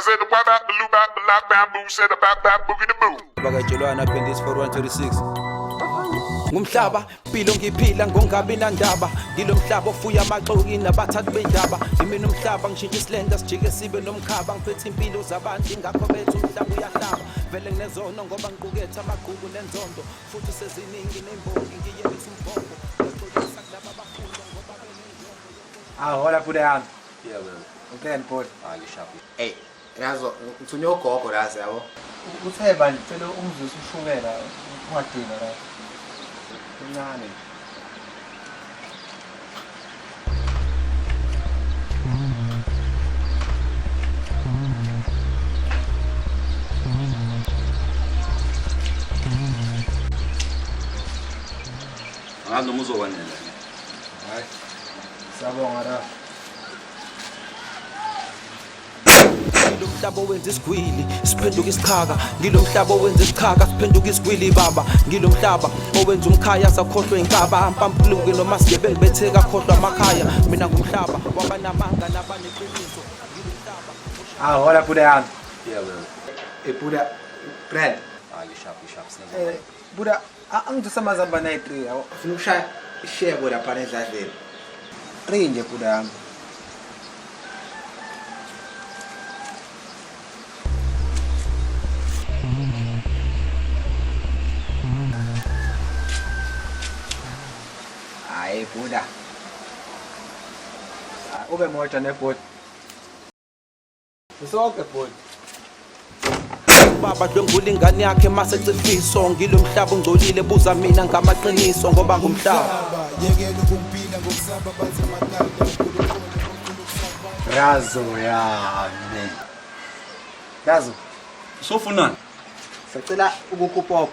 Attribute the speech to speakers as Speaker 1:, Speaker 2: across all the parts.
Speaker 1: Said the wap bap, the bap, the lap bamboo, said the bap bap, boogie the boo.
Speaker 2: Bakatshelwana Appendix 4136.
Speaker 3: Ngumhlaba mpilo ngiphila ngongabi nandaba, ngilo mhlaba ofuya amaxoki nabathathi bendaba. Imina umhlaba ngishintsha isilenda sijike sibe nomkhaba, ngiphethe impilo zabantu ingakho bethu umhlaba uyahlaba. Vele nginezono ngoba ngiqukethe amagqubu nenzondo, futhi seziningi ney'mbongi ngiyelisa umbhongo. Ngiyaxolisa kulaba abafunda ngoba benenjongo.
Speaker 4: Ah, hola bhuti yami.
Speaker 2: Yeah man.
Speaker 4: Utheni bhuti?
Speaker 2: Hayi ngishapi.
Speaker 4: Ey, Razo, ngithunywe ugogo Razo yabo. Uthe bandla ucela ungizwise ushukela ungadinwa la. Kuncane.
Speaker 2: Angazi noma uzokwanela.
Speaker 4: Hayi. Siyabonga Razo.
Speaker 3: Ngilo mhlaba owenza isigwili siphenduka isichaka, ngilo mhlaba owenza isichaka siphenduka isigwili baba. Ngilo mhlaba owenza umkhaya sakhohlwa inkaba, ampampuluke noma sigebengu bethe kakhohlwa amakhaya. Mina ngumhlaba wabanamanga nabaneqiniso, ngilo mhlaba.
Speaker 4: Ah, hola bhuti yami.
Speaker 2: Yeah man.
Speaker 4: Eh bhuti, brand.
Speaker 2: Hayi ngishapi ngishapi sinezwa.
Speaker 4: Eh bhuti, angizwisa amazambane ayi-3 yabo. Ufuna ukushaya ishebo lapha endladleni. 3 nje bhuti yami. Hayi bhuda. Ube moja nebhuti. Sonke bhuti.
Speaker 3: Baba dlwengula ingane yakhe mase cifiso, ngilo mhlaba ungcolile buza mina ngamaqiniso ngoba ngumhlaba.
Speaker 5: Yekela ukumpila ngokusaba bathi makanda.
Speaker 4: Razo yami. Razo,
Speaker 2: Usofunani?
Speaker 4: sicela ukukupopa.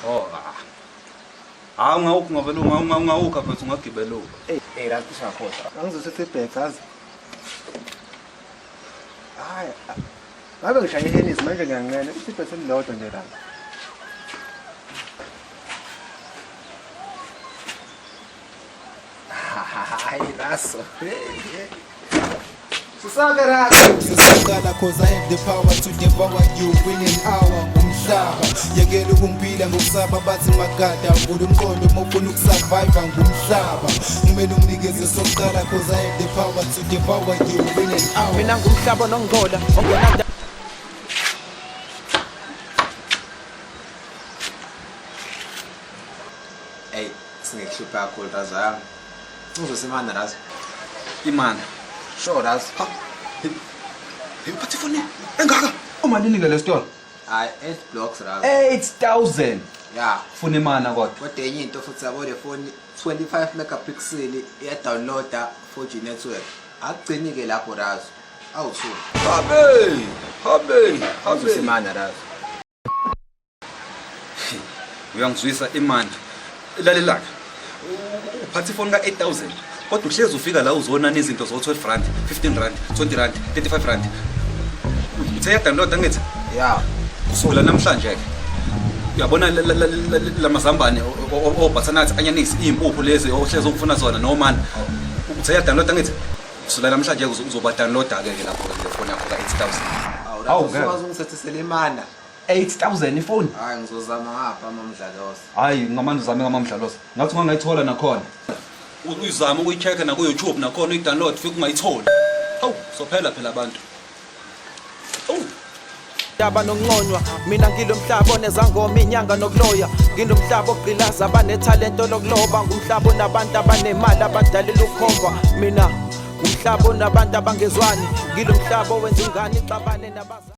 Speaker 2: Oh. ah. Hayi ungawukho ungavele ungawukho mfethu ungagibela uba.
Speaker 4: Ey, ey Razo usingakhohlwa. Angizose sibhek yazi. Hayi. Ngabe ngishaye ihenisi manje ngiyanqena isibhe selilodwa nje la. Hayi Razo. Sisonke Razo.
Speaker 5: Sesiqala cause I have the power to devour you in an hour. Ngumhlaba yekela ukungiphila ngokusaba bathi magada, vula umqondo uma ufuna ukusurvive. Ngumhlaba kumele unginikeze sokuqala cause I have the power to devour you in an hour.
Speaker 3: Mina ngumhlaba nongcola ongenanda.
Speaker 4: Ey, singekuhlupha kakhulu Razo yami. Uzosimana Razo.
Speaker 2: Imana.
Speaker 4: Sure Razo.
Speaker 2: Ha. Hey uphathe ifoni engaka. Umalini ke lesitolo?
Speaker 4: Hayi, 8 blocks Razo.
Speaker 2: 8000.
Speaker 4: Yeah.
Speaker 2: Funa imana kodwa.
Speaker 4: Kodwa enye into futhi yabo le phone 25 megapixel iya-downloada 4G network. Akugcini ke lapho Razo. Awuthu.
Speaker 2: Habe. Habe. Habe.
Speaker 4: Uzosimana Razo.
Speaker 2: Uyangizwisa imana. Lalela ke. Uphathe ifoni ka-8000 kodwa uhlezi ufika la uzonana izinto zo-12 rand, 15 rand, 20 rand, 35 rand. Uthe yadownload angithi?
Speaker 4: Yeah.
Speaker 2: Kusukela namhlanje ke uyabona lamazambane o-butternut, anyanisi, iy'mpuphu lezi ohlezi ufuna zona nomani. Uthe yadownload angithi? Kusukela namhlanje uzoba downloada ke ke lapho ke foni yakho ka-8000.
Speaker 4: Awu
Speaker 2: Hawu,
Speaker 4: Razo,
Speaker 2: ngeke.
Speaker 4: usukwazi ungisethisela imana.
Speaker 2: 8000 ifoni?
Speaker 4: Hayi ngizozama ngapha amamdlalosa.
Speaker 2: Hayi ngamane uzame ngamamdlalosa. Ngathi ungangayithola nakhona. Uyizame ukuyi-check-a naku-YouTube nakhona uyi-download fike ungayitholi. Hawu, sophela phela abantu. Awu.
Speaker 3: Ndaba nokunconywa, mina ngilo mhlaba onezangoma inyanga nokuloya. Nginomhlaba ogqilaza abanethalento lokuloba, ngumhlaba onabantu abanemali abadalela ukukhomba. Mina ngumhlaba onabantu abangezwani, ngilo mhlaba owenza ingane ixabane nabazali.